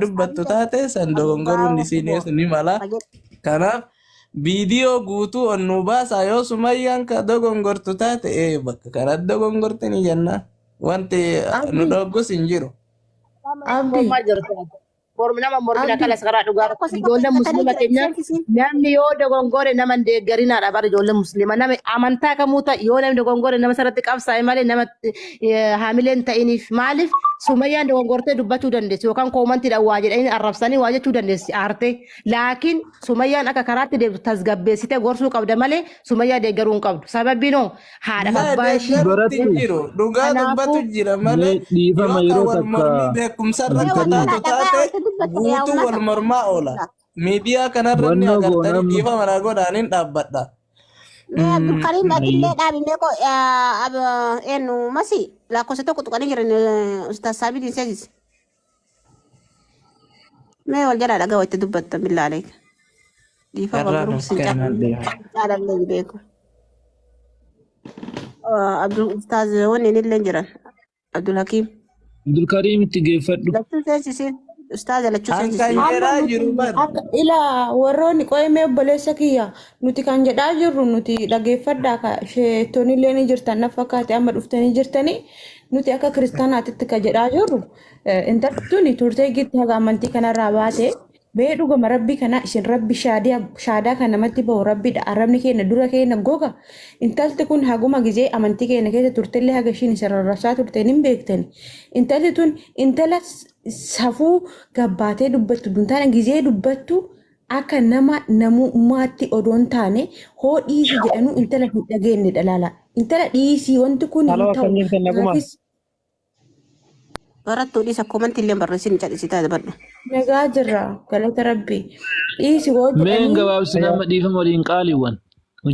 Dubbattu taate san dogongoruun isiin ni mala. Kanaaf viidiyoo guutuu ol nu baasaa, yoo Sumayyaan ka dogongortu taate ee bakka kanatti dogongorti ni jenna. Wanti nu Abdi, dhoggus hin jiru. Abdi, Mormaa jirtu. Mormi nama mormina Abdi. kala sakaraa dhugaa Lakkoofsa tokko ijoolleen uffatanii musliima jiran keenya seensisiin. Namni yoo dogongore nama hin deeggarinaadha bara ijoolleen musliima nama amantaa kamuu ta'e yoo namni dogongore nama sarratti qabsaa'e malee nama haamilee hin ta'iniif. Maaliif Sumayyaan dogongortee dubbachuu dandeessi yookaan koomantiidhaan waa jedhanii arrabsanii waa jechuu dandeessi aartee, laakiin Sumayyaan akka karaatti deemtu tasgabbeessitee gorsuu qabda malee Sumayyaa deeggaruu hin qabdu. Sababiin hoo haadha Laa abbaa ishii deeggaruutti hin Barattu jiru. Dhugaa kanaafuu dubbatu jira malee mee dhiifama yoo kan yeroo wal takka mormii beekumsarra Mee akka wal taatu jalaa dhagaa taate walitti dubbattan yaa guutuu wal uummata. mormaa oola. Miidiyaa kanarra ni wannoo goona agartanii amma dhiifama naa godhaaniin dhaabbadha. Mee Abdulkariim atillee Ayyo. dhaabi mee ko eenyu masi lakkoofsa tokko tuqanii jiran Ustaaz Saabitiin seensis. Mee wal jalaa dhagaa walitti dubbattan billaa aleek. Dhiifama Carraa garuu nuuf sin kennaa deema. caalallee hin beeku. Abdul Ustaaz wanni illee jiran Abdul Hakiim. Abdulkariim itti geeffadhu. Lachuu seensisi. Ustaaza lachuu An kan seensisi. Amma jedhaa nuti jiru bar. akka ilaa warroonni qo'imee obboleessa kiyya nuti kan jedhaa jirru nuti dhageeffadhaa ka sheetonillee ni jirtan na fakkaate amma dhuftanii jirtanii nuti akka kiristaanaatitti ka jedhaa jirru intalli tuni turtee gitti haga amantii kanarraa baate bee dhugama rabbii kana isin rabbi shaadaa kan namatti bahu rabbidha. Arrabni keenya dura keenya goga. Intalti kun haguma gizee amantii keenya keessa turtellee haga ishiin isin rarrabsaa turte hin beektani. Intalli tun intala safuu gabbaatee dubbattu duntaana gizee dubbattu akka nama namummaatti odoo hin taane hoo dhiisi jedhanuu intala hin dhageenye dhalaala. Intala dhiisii wanti kun hin Haloo ta'u. akkam jirtan, naguma? Kanaafis Barattuu dhiisa, koomantii illee barreessin cal'isitaa dabadhu. Nagaa jirra, galata rabbi. Dhiisi hoo Mee hin jedhanii gabaabsin amma dhiifama waliin qaaliiwwan.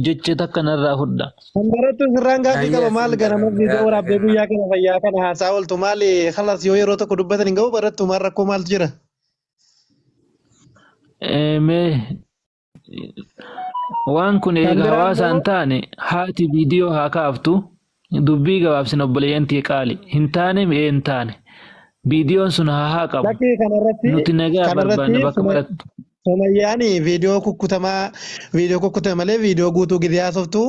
Jecha takka narraa fudha. Kan barattu sirraan gaaffii qaba. Ayyaa Maal sin ganama jedhan viidiyoo waraabdee gaafate. guyyaa kana fayyaa kana haasaa ooltu maali? Kalas yoo yeroo tokko dubbatan hin ga'u barattu, maal rakkoo maaltu jira? Mee waan kun Kan eega biraa hawaasa hin immoo taane haati viidiyoo haa kaaftu. Dubbii gabaabsin obboleeyyan tiyya qaali. Hin taane mi'ee hin taane. Viidiyoon sun haa haqamu. Lakkii kanarratti Nuti nagaa kanarratti barbaanna bakka maratti. Sumayyaan viidiyoo kukkutamaa viidiyoo kukkutame malee viidiyoo guutuu gidee haasoftu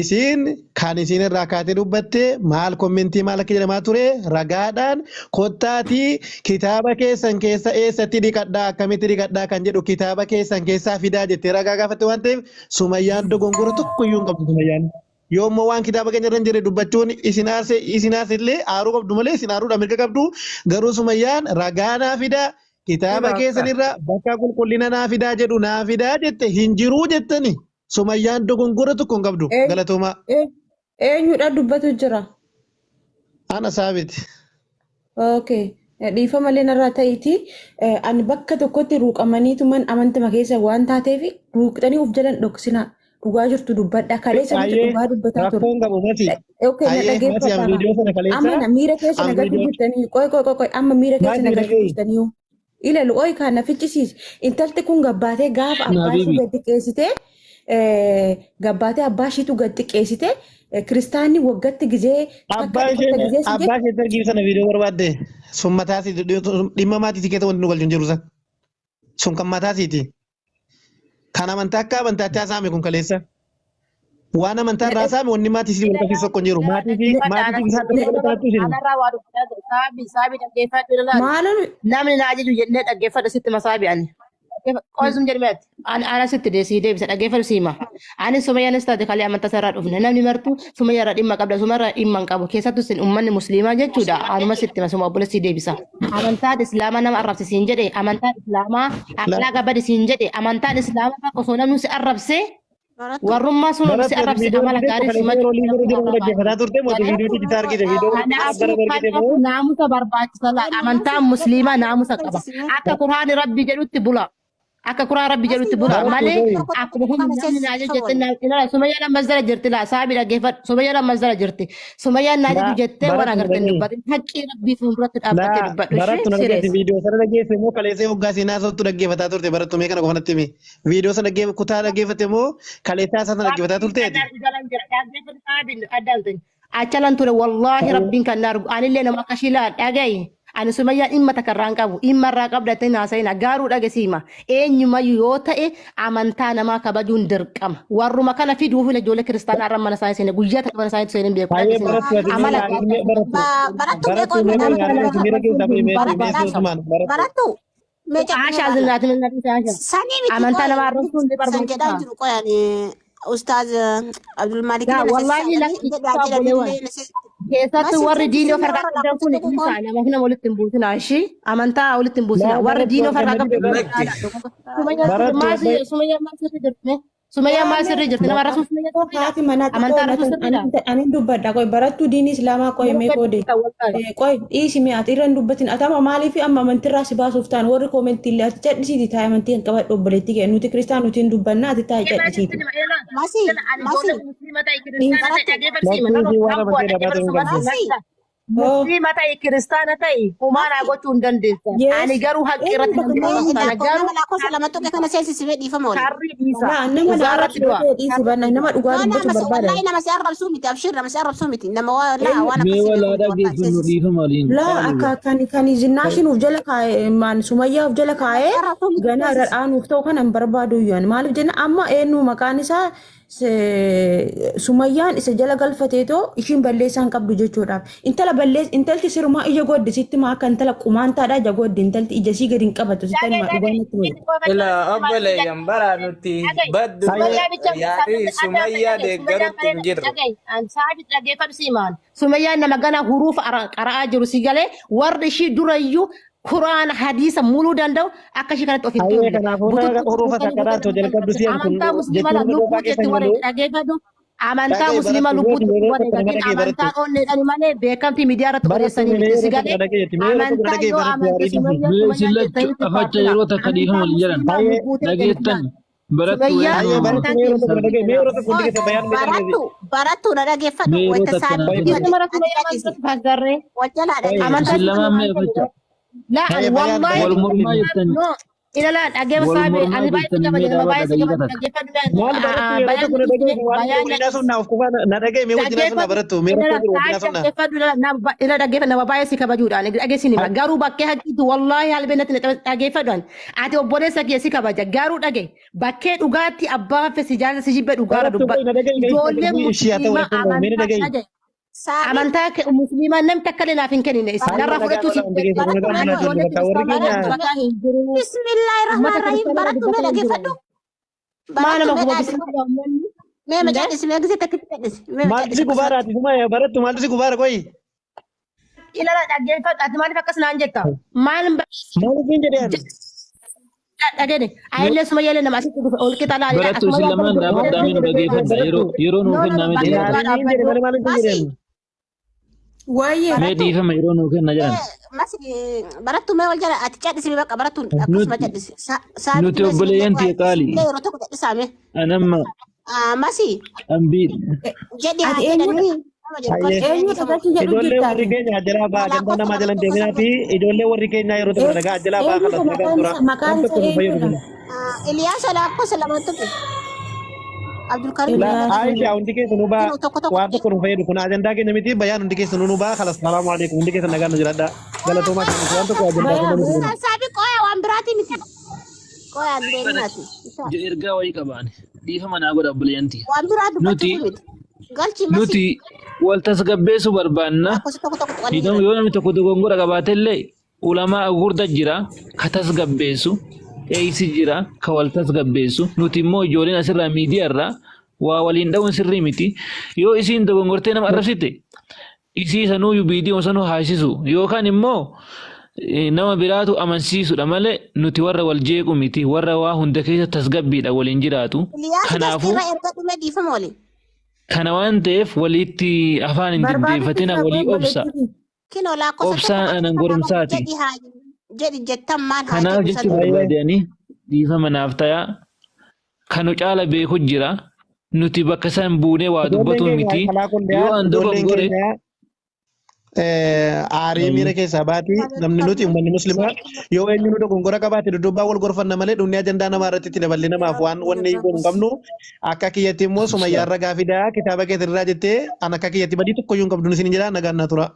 isiin kan isiin irraa kaatee dubbatte maal, kommentii maal akka jedhamaa ture ragaadhaan kottaatii kitaaba keessan keessa eessatti dhiqadhaa, akkamitti dhiqadhaa kan jedhu kitaaba keessan keessaa fidaa jettee ragaa gaafatte waan ta'eef Sumayyaan dogongora tokko iyyuu hin qabdu Sumayyaan. Yoo immoo waan kitaaba keenya irra hin jirre dubbachuun isin aarse isin aarse illee aaruu qabdu malee isin aaruudha mirga qabdu. Garuu Sumayyaan ragaa naa fidaa, kitaaba keessan irra bakka qulqullina naa fidaa jedhu naa fidaa jette hin jiruu jettani. Sumayyaan dogongora tokko hin qabdu. Galatoomaa. Eenyudha dubbatu jira? Ana Saabiti. Okay. Dhiifama malee narraa ta'iiti. Ani bakka tokkotti ruuqamaniituman amantima keessa waan taateef ruuqxanii of jalan dhoksinaa. Dhugaa jirtu dubbadha. Kaleessa nuti Ayyee dhugaa dubbataa turre. rakkoon qabu mati. Okay, na Ayyee mati an dhaggeeffadhaa. viidiyoo sana kaleessa Amma na miira keessa an na galchuu viidiyoo jirtanii qoy qoy qoy qoy amma miira keessa mati na galchuu dhaga'i. jirtanii. Ilalu qoy kaan na ficcisiisi. Intalti kun gabbaatee gaafa abbaa ishii Habibi. gad xiqqeessitee gabbaatee abbaa ishiitu gad xiqqeessitee kiristaanni waggatti gizee takka Abbaa dhiqatta ishee gizee si abbaa jettu ishee dargii sana viidiyoo barbaadde sun mataa isii dhimma maatii isii keessa wanti nu galchu hin jiru san. Sun kan mataa isiiti. Kan amantaa akka amantaatti haasa'ame kun kaleessa. Waan amantaa irraa haasa'ame wanni maatii isii wal qabsiisu tokko hin jiru. Maatii fi maatii fi isaa akka godhataatti isin. Anarraa waa dubbataa jiru. Saabi saabi dhaggeeffadhu ilaali. Maaloo Namni na ajaju jennee dhaggeeffadhu sitti masaabi ani. Qoosum jedhame ati. Ani ana sitti deesii deebisa dhaggeeffadhu siima. Ani Sumayyaanis taate kalee amantaa irraa dhufne. Namni martuu Sumayyaa irraa dhimma qabda. Sumayyaa irraa dhimma hin qabu. Keessattuu isin uummanni musliimaa jechuudha. Anuma sitti masuma obboleessi deebisa. Amantaan Islaamaa nama arrabse siin jedhe, amantaan Islaamaa akhlaaqa badi siin jedhe, amantaan Islaamaa osoo namni si arrabse Barattu. warrummaa sun si Barattu ati arrabse viidiyoo amala argite gaarii kaleessa simachuu yeroo liivii irra jiru irraa dhaggeeffataa turte moo viidiyoo digitaa argite viidiyoo Kanaafuu bara argite moo kanaafuu naamusa barbaachisa laata. Amantaan musliimaa naamusa qaba. Akka Qur'aanni Rabbi jedhutti bula. Akka Qur'aan Rabbi jedhutti bula Barattu malee ta'e akkuma humna namni naa jettee ilaala Sumayyaan ammas jala jirti laa saabi dhaggeeffadhu Sumayyaan ammas jala jirti. Sumayyaan naa laa jedhu jettee waan barattu agartee hin dhaga'i dubbatin. Haqqii Rabbii fuulduratti dhaabbattee laa dubbadhu ishee barattu na dhageessi sirees. viidiyoo sana dhageesse moo kaleessa hoggaa seenaa sooftu dhaggeeffataa turte barattu mee kana qofa natti himi viidiyoo sana dhaggeeffa kutaa dhaggeeffatte moo kaleessaa sana dhaggeeffataa Rabbiin turte kan ati argu jalan jira. Dhaggeeffadhu saabi addaan ta'e. Achalan ture wallaahi Rabbiin kan argu. Anillee nama akka shilaa dhaga'i. Ani Sumayyaa dhimma takka irraa hin qabu. Dhimma irraa qabda jettanii haasa'ina. Gaaruu dhagesiima. Eenyumayyuu yoo ta'e amantaa namaa kabajuun dirqama. Warruma kana fiduuf ijoollee kiristaanaa irra mana isaanii seene guyyaa takka mana isaanii seenee hin beeku. Baay'ee Dhagesima. barattu ati mee Amala yaadni mee barattu. Barattu mee Barattu qoy mee mee yaadni dhaabadhu. ati miira keessaa bahi mee Barattu mee dhaabadhu. suutumaan barattu. Barattu mee cabbi mee Ashaa dhaabadhu. zinaati min nabi Ashaa. Sanii miti Amantaa qoy namaa arrabsuun ni san jedhaa barbaachisaa. jiru qoy ani ustaaz Abdulmalik Yaa illee na wallaahi sassaabanii lakki jedhaa jedhan obboleewwan. illee na Keessattuu Masi warri diinii of sanii harkaa warra qabdan lakkoofsa kun tokko qoon dhiisaa namaaf nama walitti hin buusinaa ishii amantaa walitti hin buusinaa Laa warri barattu diinii of harkaa argannati qabdan kun Lakki. barattu maal sumayyaa maal sirrii jirti sumayyaa maal sirrii jirti nama rasuun sumayyaa sirriidha Haati manaa xiqqoo amantaa rasuun natan sirriidha ani dubbadha qoy barattuu diinii islaamaa qoy nama mee koode gaddisiisa wallaahi. Qoy dhiisi mee ati irra hin dubbatin atama maaliif amma amantirraa si baasuuf ta'an warri koomentii illee ati cadhisiiti taa'e amantii hin qabadhu obboleettii kee nuti kiristaan nuti hin dubbanna ati taa'e cadhisiiti. Masi masi Muslima ta'e kiristaana ta'e barattu dhaggeeffadhu Lakkii nama isii waan kan bu'a amantii irraa baatee dhaggeeffadhu hin qabdu. masi Oh Muslima ta'e kiristaana ta'e humaanaa masi gochuu hin dandeessan. Ani yes garuu haqqi eenyu irratti bakka nan mee du'a sana lakkoo garuu nama lakkoofsa lama tuqe kana seensisee dhiifama waliin. harri dhiisa. Laa nama na Dhugaa irratti arrabsu yoo du'a. ta'e dhiisi Harri banna dhiisa. nama dhugaa No dubbatu nama barbaada. wallahi nama si arrabsuu miti abshir nama si arrabsuu miti nama waa laa Eenyu waan Mee akkasii walaa beeku miti wallahi dhaggeeffannu seensisi. dhiifama waliin laa qaaliidha. akka kan zinnaashin uf jala kaa'e maan sumayyaa uf jala Nama si kaa'ee arrabsuu miti ganaa irra seensisi. dhaanuuf ta'u kana hin barbaadu iyyuu maaliif jenna amma eenyu maqaan isaa sumayyaan isa jala galfateetoo ishiin balleessaa hin qabdu jechuudhaaf intala ballees intalti sirumaa ija goddi sitti maa akka intala qumaantaadha ija goddi intalti ija sii gadi hin qabatu sitti Dhaga'i himaa dhaga'i dhugaa natti inni himi. qofa Ila obboleeyyan bara nuti dhaga'i baddu Sumayyaa bicha yaadii sumayyaa dhaga'i Sumayyaan deeggarutti hin bareeda jirru. dhaga'i saafi dhaggeeffadhu siimaan Sumayyaan nama gana huruufa qara'aa jiru si galee warri ishii durayyuu Quraan hadiisa muluu danda'u akka ishii kanatti of hin Hayyee tuulle kanaafuu bututtuu hurufa buutanii sakkaraatu buutanii jalqabdu buutanii si'an kun amantaa musliima jechuun lubbuu dhuunfaa keessa jetti hin warri galu. dhaggeeffadhu amantaa Dhaga'i musliima barattu lubbuu yoo jetti yeroo warri tokko nama dhageen dhaga'i barattu. amantaa onneedhaan malee beekamtii miidiyaa irratti Barattu odeessanii mee miti si yeroo tokko galee na dhaga'i jetti. Mee yeroo tokko na amantaa dhaga'i yoo barattu amante aarii dhiisi. sumayyaa Mee sumayyaan isin lachuu jettanitti afacha faarfina yeroo takka dhiifama amantaa waliin jedhan musliimaa Hayyee lubbuu ta'e dhageettan barattu Sumayyaa hayyee eenyu barattu amantaan mee yeroo keenya tokko na dhaga'i. Mee yeroo tokko hundi Qoy keessa bayaan mee dhaga'i. barattu barattu na dhaggeeffadhu mee yeroo wayita takka saabii naa Bayi kenna. Isin dubbate mara ati Sumayyaa maal cadhisi irratti faasarree wal jalaa Bayi amantaa Isin isin lamaan mee maal afacha laa ani hayyee bayaan wallaahi wal bayaan mormaa jirtan no ilala dhaggeeffa wal saabi mormaa ani baay'ee si jirtan kabaja mee nama dhaabadha baay'ee si daqiiqa kabaja takka. dhaggeeffadhu Maal barattu yeroo bayaan tokko na dhaga'i waan bayaan wajjin haasofnaa of qofaa na dhaga'i mee wajjin haasofnaa dhaggeeffadhu barattu mee ilala rakkoo jiru wajjin saabi haasofnaa. dhaggeeffadhu ilala dhaggeeffadhu nama baay'ee si kabajuudhaan dhageessini hima garuu bakkee haqqiitu wallaahi halbeenatti dhaggeeffadhu ati obboleessa kee si kabaja garuu dhage bakkee dhugaatti abbaa ffe si jaalala si jibbe dhugaara Barattu qoy dubbadhu na dhaga'i mee ijoollee ishii haa ta'u musliimaa rakkoon qabu mee na amantaa dhaga'i. dhage Saabii amantaa musliimaa namni takka illee naaf hin kennine isin Hayyee narraa nagaa fudhachuu si tola hundi keessa barattu nagaa mee mana qoy jiru ijoollee bakka warri kiristaanaa keenya irraa dubbataa hin jiru Bismillaahi ummata rahmaan rahiim kiristaanaa irraa barattu mee dubbataa hin jiru dhaggeeffadhu maa barattu nama mee guba dhaabbi bismillah uummanni mee indee macadhisi mee gisee takkitti cadhisi mee maaltu macadhisi si gubaara akkasumatti ati suma barattu maaltu si gubaara qoyi ilala dhaggeeffadhu ati maaliif akkas naan jetta maal maaliif hin jedhee ani dhagene ayillee sumayyalee nama asitti dhufe ol qixa laalidha Barattu isin asumayyaa lamaan dhaabadhaa mee nu dhageeffadha yeroo yeroo nuu no no kennaa no mee bakkee daqiiqa dhugaa takka. Yaariin jedhe dhaabbadhu malee maaliif hin masi jedhee ani. Waayee Mee barattu dhiifama yeroo nuu kenna jedhan. mee masi barattu mee wal jala ati cadhisi mee bakka barattuun akkasuma Nuti cadhisi saabitu nuti mee isinillee obboleeyyan qoy tiyya qaali. isinillee yeroo tokko cadhisaa mee Anamma masi ambii jedhi haa ati eenyudha jedhanii nama jedhu Hayyee galchi mee eenyudha dhiifama gachi jedhu ijoollee jirta warri ati. keenya ajjalaa ba'a ajandaa lakkoofsa namaa lama jalan tuqe san deeminaati ijoollee warri keenya yeroo tokko dhagaa ajjalaa ba'a Eenyudha kalas nagaan maqaan tura isaa maqaan waan isaa tokko nu fayyadu eenyudha? kun. Iliyaasa lakkoofsa lama tuqe Abdulkarim La Eliyaas Aisha hundi keessa nu ba'a Kinoo tokko tokko waan tokko nu fayyadu kun ajandaa keenya miti bayaan hundi keessa nu ba'a kalas salaamu alaikum hundi keessa nagaan nu jiraadha galatoomaa keenya waan tokko ajandaa keenya Bayaan miti kun. Saabi qoya waan biraati miti qoya deeminaati ergaa wayii qabaani. Dhiifama naa godha obboleeyyan tiyya. waan biraa Nuti dubbachuufi miti galchi masi nuti wal tasgabbeessuu barbaanna. lakkoofsa tokko tokko tuqanii Dhiifama jiran yoo namni tokko dogongora qabaate illee ulamaa gurguddaa jira ka tasgabbeessu eeysi jira ka wal tasgabbeessu nuti immoo ijoolleen asirraa miidiyaa irraa waa waliin dha'uun sirrii miti yoo isiin dogongortee nama arrabsite isii sanuu viidiyoo sanuu haasisu yookaan immoo nama biraatu amansiisudha malee nuti warra wal jeequ miti warra waa hunda keessa tasgabbiidha waliin jiraatu Iliyaas galchi kanaafuu irra erga dhume dhiifama waliin kana waan ta'eef walitti afaan hin Barbaadu diddeeffatina jira walii obsa obboleettii. Kinoo lakkoofsa tokko obsaan anan lama goromsaati. jedhi haa jedhi jettan maal haa Kanaaf jedhu jechuu san Hayyee barbaadanii dhiifama naaf ta'a. Kanu caala beeku jira. Nuti bakka san buunee waa ijoolleen dubbatu keenya miti. kalaa Yoo qulleyaa an ijoolleen dogongore keenya aarii miira keessaa baati namni nuti uummanni muslimaa yoo eenyu nu dogongora qabaate duddubbaa wal gorfanna malee dhumni ajandaa namaa irratti itti daballee namaaf waan wanni goonu hin qabnu akka kiyyatti immoo sumayyaa irra gaafidaa kitaaba keetirraa jettee an akka kiyyatti badii tokko iyyuu hin qabdu isin jedhaa nagaan na tura.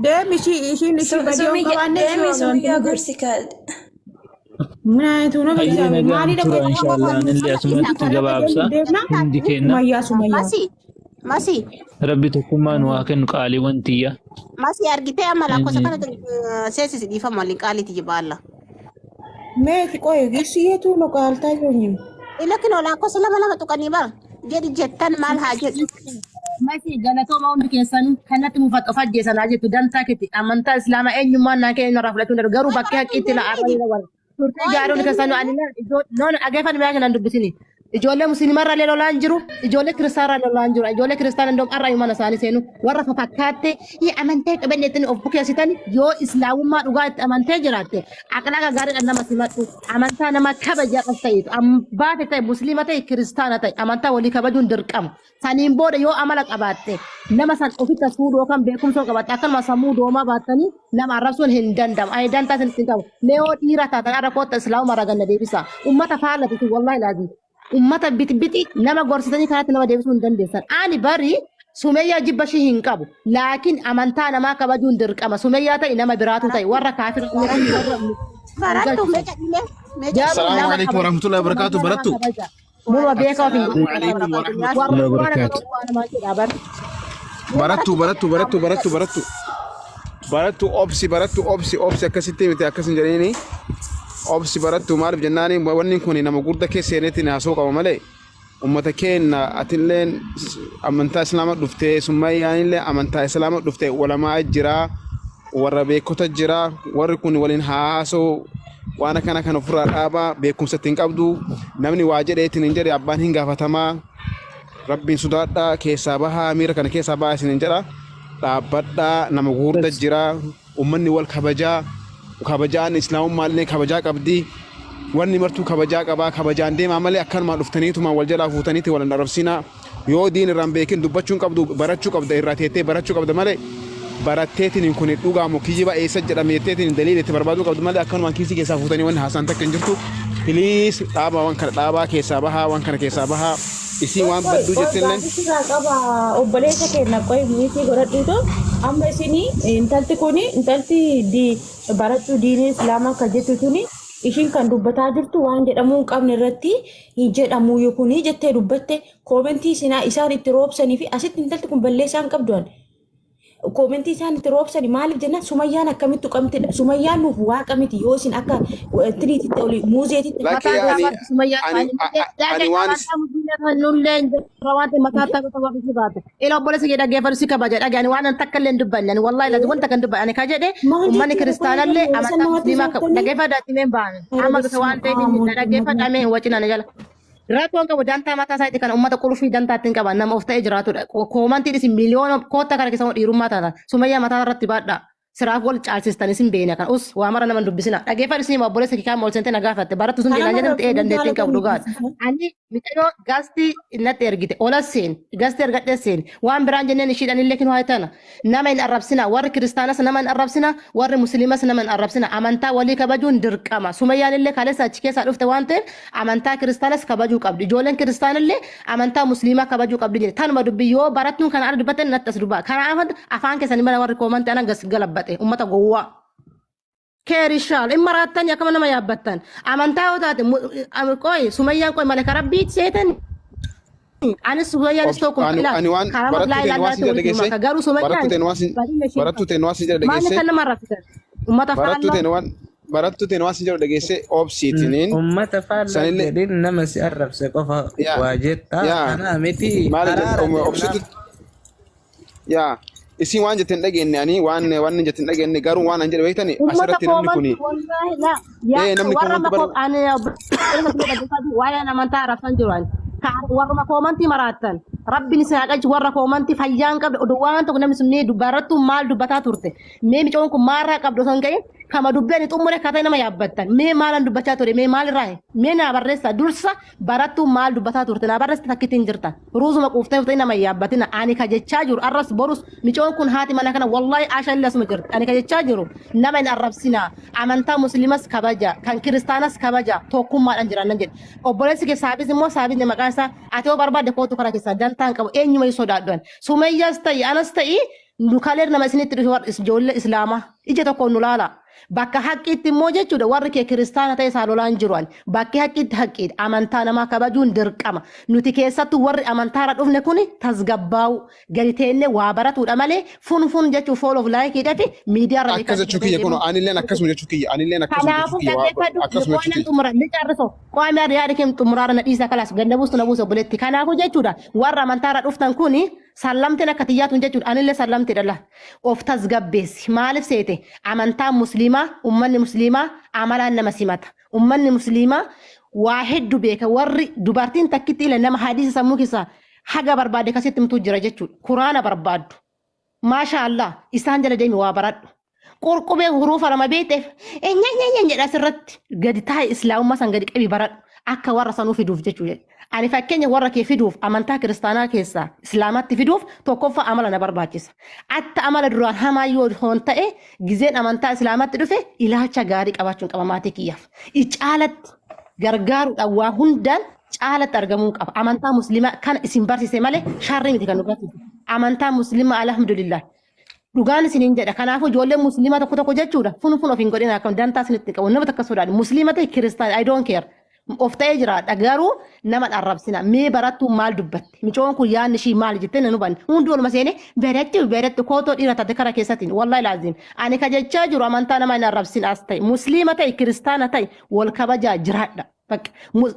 Deemi ishii ishiin ishii badii yoo hin qabaanne ishii Deemi Sumiyyaa waan gorsi ka. Manaatu nama Hayyee bisaa nagaan maalidha tura qofa inshaallah anillee asumatti gabaabsa deemna hundi kenna. Sumayyaa Sumayyaa. Masi masi Rabbi tokkummaa nu haa kennu qaaliiwwan tiyya. masi argitee amma lakkoofsa kana seesisi dhiifama waliin qaaliiti jibaalla. Meeti qoye gisiyeetu nu qaaltaa jireenyu. Lakin lakkoofsa lama lama tuqanii bara jedhi jettan maal haa jedhu. Masi galatooma hundi keessan kanatti muufatu of ajjeesanaa jettu dantaa keeti amantaa islaamaa eenyummaan naa keenya irraa fudhachuu hin danda'u garuu bakkee haqqiitti la arrabni wal turtii gaarii hundi keessan ani noon dhageeffan mi'a kanaan dubbisini ijoollee musliimarra illee lolaan jiru ijoollee kiristaanarra lolaan jiru ijoollee kiristaana indoom arra mana isaanii seenu warra fafakkaatte amantaa qabanne ittiin of bukeessitan yoo islaamummaa dhugaa itti amantee jiraatte aqlaaqa gaariidhaan nama simadhu amantaa nama kabajaa qas ta'etu baate ta'e musliima ta'e kiristaana ta'e amantaa walii kabajuun dirqama. Saniin booda yoo amala qabaatte nama san ofitti as fuudhu yookaan beekumsa yoo qabaatte akkanuma sammuu doomaa baattanii nama arrabsuun hin danda'amu. Ani dantaa isin ittiin qabu. Mee yoo dhiira taatan arra kootta islaamuma irraa ganna deebisa. Ummata faallatu wallahi laazim. Ummata bitibiti nama gorsitanii karaatti nama deebisuu hin dandeessan. Ani bari Sumeyyaa jibba ishii hin qabu. Laakiin amantaa namaa kabajuun dirqama. Sumeyyaa ta'e nama biraatu ta'e warra kaafira warra Barattu meeqa dhimee meeqa Garuu Assalamu nama alaikum kabaja. warahmatullahi wabarakatuh. Amantaa namaa Barattu. kabaja. Numa beekaa of hin Assalamu alaikum warahmatullahi warra Allah quraana barakaatu. qabu waan namaa jedha bar. Barattu barattu barattu barattu barattu. Barattu obsi barattu obsi obsi akkasitti miti akkas hin jedhini. Obsi barattu maaliif jennaani wanni kun nama guddaa keessa seeneetiin haasoo qaba malee. Ummata keenya atilleen amantaa islaamaa dhuftee summayyaanillee amantaa islaamaa dhuftee walamaa jira warra beekota jira warri kun waliin haasoo waan akkana kan ofirraa dhaabaa beekumsa ittiin qabdu namni waa jedheetiin hin jedhe abbaan hin gaafatamaa rabbiin sodaadhaa keessaa bahaa miira kana keessaa bahaa isin hin jedha dhaabbadhaa nama gurguddaa jira ummanni wal kabajaa kabajaan islaamummaallee kabajaa qabdi wanni martuu kabajaa qabaa kabajaan deemaa malee akkanumaan dhuftaniitumaan wal jalaa fuutaniiti wal hin arrabsinaa yoo diin irraan beekin dubbachuun qabdu barachuu qabda irraa teettee barachuu qabda malee baratteetiin kun dhugaamu kijiba eessa jedhameetteetiin daliila itti barbaaduu qabdu malee akkanumaan kiisii keessaa fuutanii wanni haasaan takka hin jirtu piliis dhaabaa waan kana dhaabaa keessaa bahaa waan kana keessaa bahaa isiin waan Qoy badduu qoy jettillee gaaffichi irraa qaba obboleessa keenya qoy miitii godhadhuutu amma isinii intalti kuni intalti di barattuu diinii islaamaa kan jettu tuni ishiin kan dubbataa jirtu waan jedhamuu hin qabne irratti hin jedhamu kuni jettee dubbatte koomentii isinaa isaan itti roobsanii fi asitti intalti kun balleessaa hin qabdu ani. Koomentii isaan itti roobsani maaliif jennaan sumayyaan akkamitti tuqamtidha sumayyaan nuuf waaqa miti yoo isin akka tiriititti oli muuzeetitti Lakki Mataan ani gaafatti sumayyaa ani ani waan amantaa musliimaa nullee hin jirra waan ta'eef mataa ta'e ta'uu fi baate. Ila obboleessa kee dhaggeeffadhu si kabaja dhagaani waan an takka illee hin dubbanne ani wallahi lazi wanta kan dubbanne ani ka jedhe maal ummanni jechuudha qoy kiristaanallee san amantaa namatti musliimaa qabu soobtanii dhaggeeffadhu ati meen baane Ere amma dhufe bessuma waan ta'eef aamu dhaggeeffadhu amee hin wacina na jala. Rakkoon qabu dantaa mataa isaati kan uummata qulfii dantaa ittiin qaba nama of ta'ee jiraatudha. Koomantiin isin miliyoona koottaa kana keessa dhiirummaa taatan sumayyaa mataa irratti baadhaa. Siraaf wal caalsistan isin beena kan us waa mara nama hin dubbisina. Dhageeffadhu isin obboleessa kee kaan ol seentee na gaafatte barattu sun Kanama jedhaan jedhamte ee rabbiin dandeettiin qabu jaalatanii dhugaadha. Ani mixanoo gaastii natti ergite ola seen gaastii ergadhee seen waan biraan jenneen ishiidhaan illee kinuu haa tana nama hin arrabsina warri kiristaanas nama hin arrabsina warri musliimas nama hin arrabsina amantaa walii kabajuun dirqama sumayyaan illee kaleessa achi keessaa dhufte waan ta'eef amantaa kiristaanas kabajuu qabdi ijoolleen kiristaanillee amantaa musliimaa kabajuu qabdi jedhe tanuma dubbii yoo barattuun kana ala dubbatte natti as dubbaa kanaaf afaan keessanii mana warri koomantii anan gas galabbate ummata gowwaa. Keerishaal in maraattan akkama nama yaabbattan amantaa yoo taate qoy sumayyaan qoy malaka rabbii seetan anis sumayyaanis tokko ani ilaa ani waan karama barattu laa teen ilaa waan si laatti jedha walitti dhageesse maka garuu barattu sumayyaan teen waan si badina ishee barattu teen waan si jedha maal dhageesse kan nama raffisan ummata barattu faallaa teen waan barattu teen waan si jedhu dhageesse obsiitiniin Ummata faallaa sanillee jedhin nama si arrabse qofa yaa waa jetta yaa kanaa miti maali jedhe araara deemnaaf obsitu yaa isin waan jette hin dhageenye ani waan waan jette hin dhageenye garuu waan an jedhe beektani ummata asirratti namni koomanti kuni wallahi la yaa ee namni warra koomanti mako bara ani waa'ee amantaa arrabsan jiru ani warra koomantii maraattan rabbiin isin haa qalchu warra koomantii fayyaan qabde oduu waan tokko namni sun mee dubbarattu maal dubbataa turte mee micoon kun maalirraa qabdu osoo hin ga'in kama dubbii ani xumure akkaataa nama yaabbattan mee maalan dubbachaa ture mee maalirraa mee naa barreessa dursa barattuu maal dubbataa turte naa barreessa takkitti hin jirta ruuzuma quuftee uftee nama hin yaabbatina ani ka jechaa jiru arras borus micoon kun haati mana kana wallahi asha illee asuma jirti ani ka jechaa jiru nama hin arrabsina amantaa musliimas kabaja kan kiristaanas kabaja tokkummaadhaan jiraannan jedhe obboleessi kee saabis immoo saabisni maqaan isaa ati yoo barbaadde kootu karaa keessaa dantaa hin qabu eenyuma hin sodaadhu ani sumayyaas ta'i anas ta'i. Nu kaleer nama isinitti dhufe warra ijoollee islaamaa ija tokkoon nu laala. Bakka haqqiitti immoo jechuudha warri kee kiristaana ta'e isaa lolaan jiru ani. Bakki haqqiitti haqqiidha. Amantaa namaa kabajuun dirqama. Nuti keessattuu warri amantaarra dhufne kuni tasgabbaa'u. Gadi teennee waa baratuudha malee fun fun jechuun follow like fi miidiyaarra Akkas jechuu kiyya kun anilleen akkasuma jechuu kiyya anilleen akkasuma jechuu Kanaafuu kiyya dhaggeeffadhu akkasuma jechuu qo'annaan kiyya. xumura ni carriso qo'annaan yaada kee xumuraara na dhiisa kalaas ganda buustu na buusa obboleetti. Kanaafuu jechuudha warra amantaarra dhuftan kuni sallamteen akka xiyyaatuun jechuudha anillee sallamtee dhala of tasgabbeessi maaliif seete amantaan musliimaa ummanni musliimaa amalaan nama simata ummanni musliimaa waa hedduu beeka warri dubartiin takkitti ila nama hadiisa sammuu keessaa haga barbaade kasitti himtuu jira jechuudha kuraana barbaaddu. Maasha Allah isaan jala deemi waa baradhu. Qurqubee huruufa lama beekteef eenyeenyeen jedha asirratti gadi taa'e islaamummaa san gadi qabi baradhu akka warra sanuu fiduuf jechuudha. Ani fakkeenya warra kee fiduuf amantaa kiristaanaa keessaa islaamatti fiduuf tokkoffaa amala na barbaachisa. Atta amala duraan hamaa yoo hoon ta'e gizeen amantaa islaamatti dhufe ilaalcha gaarii qabaachuun qaba maatii kiyyaaf. Caalatti gargaaruudhaan waa hundaan caalatti argamuu qaba. Amantaa musliimaa kana isin barsiise malee sharrii miti kan nu barsiise. Amantaa musliimaa alhamdulillah. Dhugaan isiniin jedha. Kanaafuu ijoolleen musliimaa tokko tokko jechuudha. Fun fun of hin godhin akkam dantaa isinitti qabu. Nama takka sodaadha. Musliima ta'e kiristaan I don't care. Of ta'ee jiraadha. Garuu nama arrabsina. Mee barattuu maal dubbatte? Micoon kun yaadni ishii maal jettee nan hubanne. Hundi oluma seenee barattuu barattu kootoo dhiira taate kara keessattiin. Wallahi laazim. Ani ka jechaa jiru amantaa nama hin arrabsin as ta'e. Musliima ta'e kiristaana ta'e wal kabajaa jiraadha. Bakka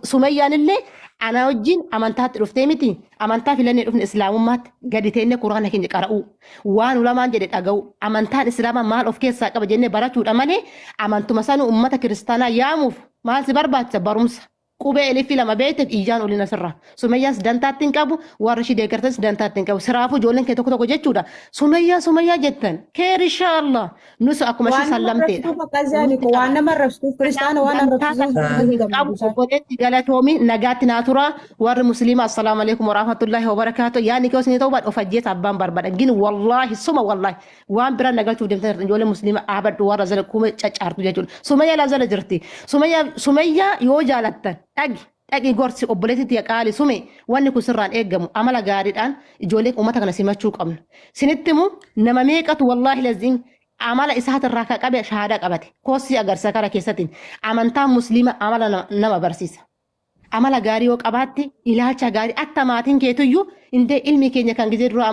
Sumayyaan illee ana wajjin amantaatti dhuftee miti. Amantaa filannee dhufne islaamummaatti gadi teennee quraana keenya qara'uu. Waan ulamaan jedhe dhaga'u. Amantaan islaamaa maal of keessaa qaba jennee barachuudha malee amantuma sanuu uummata kiristaanaa yaamuuf maal si barbaachisa barumsa. Qubee elifii lama beekteef iyyaan oliin asirra. Sumayyaas dantaatti hin qabu warra ishii deeggartas dantaatti hin qabu. Siraafuu ijoolleen kee tokko tokko jechuudha. Sumayyaa sumayyaa jettan. Keer inshaallah. Nus akkuma ishii Waan nama sallamteedha. arrabsuuf akkas jedhani ko waan nama arrabsuuf kiristaana waan Dantaa arrabsiisuuf kana hin hin qabu gammachiisan. obboleetti galatoomi nagaatti naa tura warri musliima assalaamu alaikum warahmatullahi wabarakaatu yaadni kee osoo ta'uu baadhu of ajjeesa abbaan barbaada gin wallaahi suma wallaahi waan bira nagalchuuf deemtan jirtan ijoollee musliima dhaabadhu warra zala kuma caccaartu jechuudha sumayyaa laa zala jirti sumayyaa sumayyaa yoo jaalattan dhagi dhaqi gorsi obboleetti tiya qaali sume wanni kun sirraan eeggamu amala gaariidhaan ijoollee uummata kana simachuu qabna sinitti himu nama meeqatu wallaahi laziin amala isaatirraa ka qabe shahaadaa qabate koossii agarsiisa kara keessattiin amantaan musliima amala nama barsiisa. Amala gaarii yoo qabaatte ilaalcha gaarii atta maatiin keetuyyuu indee ilmi keenya kan gizee dura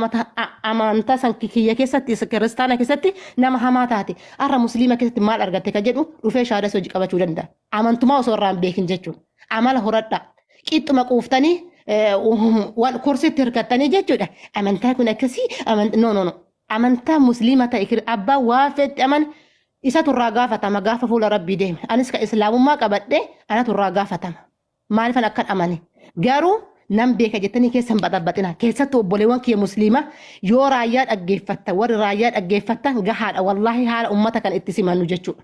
amantaa san kiyya keessatti isa kiristaana keessatti nama hamaa taate har'a musliima keessatti maal argatte ka jedhu dhufee shahaadaa si hojii qabachuu danda'a. Amantumaa osoo irraa hin beekin jechuudha. Amala horadhaa. Qixxuma quuftanii waan kursiitti hirkattanii jechuudha. Amantaa kun akkasii no no no. Amantaa musliima ta'e abbaa waa feetti amane isatu irraa gaafatama gaafa fuula rabbii deeme. Anis ka islaamummaa qabadhe anatu irraa gaafatama. Maaliifan akkan amane? Garuu nan beeka jettanii keessa hin baxaxaxina. Keessattuu obboleewwan kiyya musliima yoo raayyaa dhaggeeffattan warri raayyaa dhaggeeffattan gahaadha. Wallaahi haala ummata kan itti simannu jechuudha.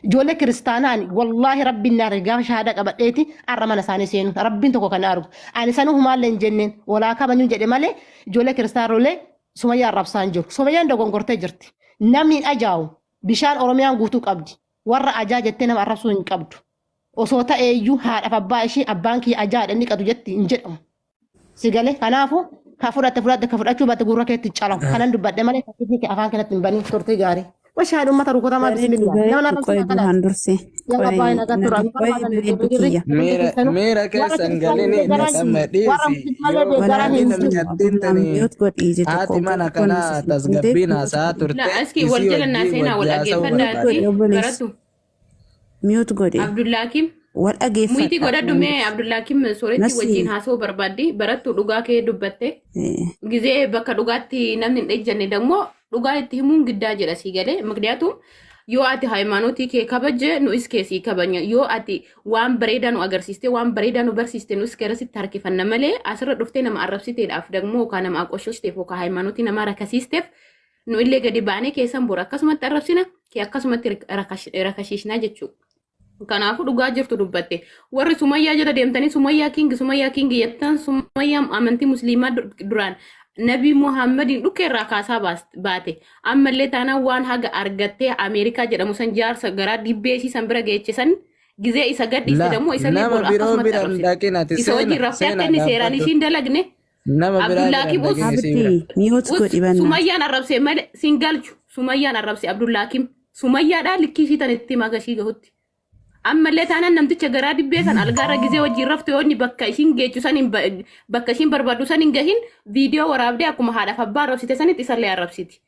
Ijoollee kiristaanaa wallaahi rabbiin na arge gaafa shahaadaa qabadheeti har'a mana isaanii seenu rabbiin tokko kan argu. Ani sanuu humaallee hin jenneen walaa kabajuu jedhe malee ijoollee kiristaanollee Sumayyaa arrabsaa hin jiru. Sumayyaan dogongortee jirti. Namni hin ajaa'u bishaan Oromiyaan guutuu qabdi. Warra ajaa jettee nama arrabsuu hin qabdu. Osoo ta'eeyyuu haadhaaf abbaa ishee abbaan kiyya ajaa'adha inni qatu jetti hin jedhamu. Si galee kanaafuu ka fudhatte fudhatte ka fudhachuu baatte gurra keetti calamu. Kanan dubbadhe malee fakkiin kee afaan kanatti hin banin turtii gaarii. Washaadhi uummata rukutamaa Bareedu bismillah. Nama bareedu qoy arrabsuu kalaas. duraan dursee Yaa qoy abbaa hin agartu na raabbi qoy barbaadan bareedu jirri. kiyya. Miira miira Warra keessan kiristaanaa galini deeggaraa hin naqamma warra dhiisi musliimallee yoo deeggaraa Walaa hin namni jiru. addintanii mute godhii je tokko haati mana tokko na kanaa sisifamteef tasgabbiin mute haasa'aa godhi. turte La aski wal isii jala naa wajjin seenaa wal wajji haasa'uu Mute godhi dhaggeeffadhaati barbaade. obboleessi. barattu Mute godhi. Abdullaakim Wal muyitii dhageeffadha. godhadhu mee Abdullaakim sooretti Nasi. wajjin haasa'uu barbaaddi barattu dhugaa kee dubbatte gizee bakka dhugaatti namni hin ejjanne dammoo dhugaa itti himuun giddaa jedha sii galee ምክንያቱም yoo ati ሃይማኖtii kee kabaje nu is kee sii kabanya yoo ati waan bareedaa nu agarsiiste waan bareedaa nu barsiiste nu is garasitti harkifanna malee asirra dhuftee nama arrabsiteedhaaf dagmoo yookaan nama aqoshoosteef yookaan ሃይማኖtii nama rakasiisteef nu illee gadi baanee keessan bor akkasumatti arrabsina kee akkasumatti rakashiishnaa jechuudha. Kanaafuu dhugaa jirtu dubbatte. Warri Sumayyaa jala deemtanii Sumayyaa king Sumayyaa king jettan Sumayyaa amantii musliimaa duraan Nabii Muhammadiin dhukkee irraa kaasaa baate. Ammallee taanaan waan haga argattee Ameerikaa jedhamu san jaarsa garaa dibbee isii san bira geechisan gizee isa gadhiiste La dammoo isallee nama bor biroo akkasumatti bira hin arrabsite. dhaqin ati Isa wajjin seena raftee akka seena inni seeraan dhaabbadhu. ishiin dalagne Nama biraa biran Abdullaakim us dhageenye si bira. Abdii mute us godhi bannaati. Sumayyaan arrabse malee siin galchu. Sumayyaan arrabse Abdullaakim. Sumayyaadhaa likkii ishii tan itti magashii gahutti. Ammallee taanaan namticha garaa dibbee san algaarra gizee wajjin raftu yoo inni bakka ishiin geechu san hin bakka ishiin barbaaddu san hin gahin viidiyoo waraabdee akkuma haadhaaf abbaa arrabsite sanitti isallee arrabsiti.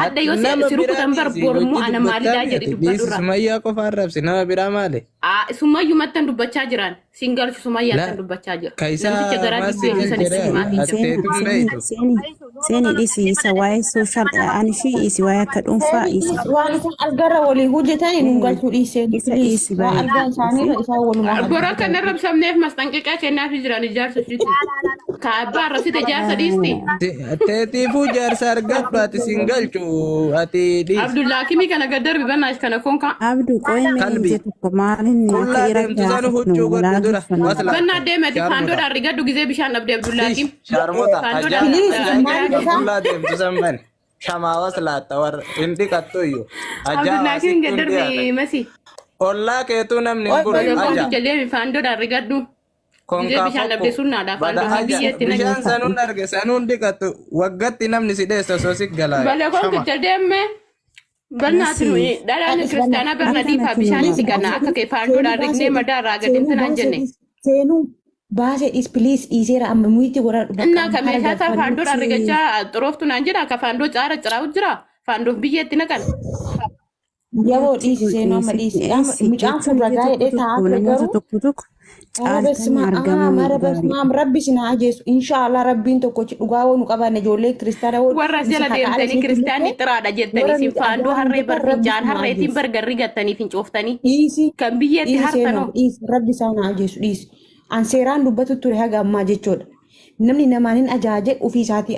Hadda yoo Nama si biraa rukutan bar dhiisi bormuu hojii ana dubbattaa maalidaa mi jedhi ati dhiisi dubbadhurra. Sumayyaa qofa arrabsi nama biraa maali? Sumayyumattan dubbachaa jiran siin galchu La sumayyaattan dubbachaa jira. ka isaa Namticha garaa maal si dibbee san itti galchedha himaafii ati jira. Seena teetu hin seeni beeytu. seeni seeni dhiisi isa waa'ee sooshaal ani ishii dhiisi waa'ee akka dhuunfaa Seeni dhiisi. dhiis waan isaan algarra walii hojjetanii nun galchuu dhiiseen Isa please dhiisi waan bareeda. algaa isaaniirra isaan walumaa Bor akka hin hojjetan. arrabsamneef masxanqiqaa kennaafii jiran ijaarsa ishiitti. Ka abbaa arrabsite jaarsa dhiisti. Teetiifuu jaarsa argadhu ati siin galchu ati dhiisi. Abdullaakimii kana gad darbi banaash kana konkaa. Abdu qo'ee mee Kalbi ije tokko maaliin akka qullaa irratti deemtu san haasofnu huccuu godhu dura laafiffannu. waslaatta Bannaa deemati shaarmuta. faandoodhaan rigaddu gizee bishaan dhabde Tish Abdullaakim. shaarmuta ajaa Faandoodhaan Please ajaa maal keessa isaa qullaa deemtu san bani. Shamaa waslaatta warra hin dhiqattu iyyuu. Ajaa Abdullaakim waasittu gad hin darbi dhiyaatan. masi. Ollaa keetuu namni hin Oi gurru Bale aja. konkicha deemi faandoodhaan rigaddu. Gizee Konkaa bishaan fokko dhabde sunnaadha bada faandoo fi aja biyyeetti naqi. bishaan sanuun arge sanuun dhiqattu waggatti namni si dheessa osoo si galaayu. Bale Shama. konkicha deemme. Bannaati Masi nuyi dhalaan Adis banna kiristaanaa barna akka diifaa natti bishaan nu itti please ganna akka kee seenuu faandoodhaan baasee rignee dhis madaarraa seenuu gadimtinaan baasee jenne. dhis seenuu baasee dhis please dhiiseera amma muyitti godhadhu bakka Innaa amma ka hara meeshaa isaa galfannu. faandoodhaan Nuti rigachaa xurooftu naan jedha ka faandoo caara ciraa'u jira faandoof biyyeetti naqan. Yaboo nuti dhiisi seenuu amma dhiisi amma dhiisi mucaan kun jechuun ije ragaa tokko hidhee taa'aa tokko ture namoota garuu tokko tokko Mara caaltanii basma aa argamuun mara gaariidha. basma rabbi isin haa ajjeesu inshaallah rabbiin tokkochi dhugaa woo nu qabaanne ijoollee kiristaana woo Warra as isa jala haqa ala deemtanii isinitti kiristaanni mul'ate xiraadha jettanii warra isin nuti faandoo ajaa harree hojjetan bar rabbi fincaan isin haa harreetiin ajjeesu bargarri gattanii fincooftanii dhiisi kan biyyeetti dhiisi seenuu hartanoo. dhiisi rabbi isaan haa ajjeesu dhiisi an seeraan dubbatu ture haga ammaa jechuudha namni namaan hin ajaaje ofii isaatii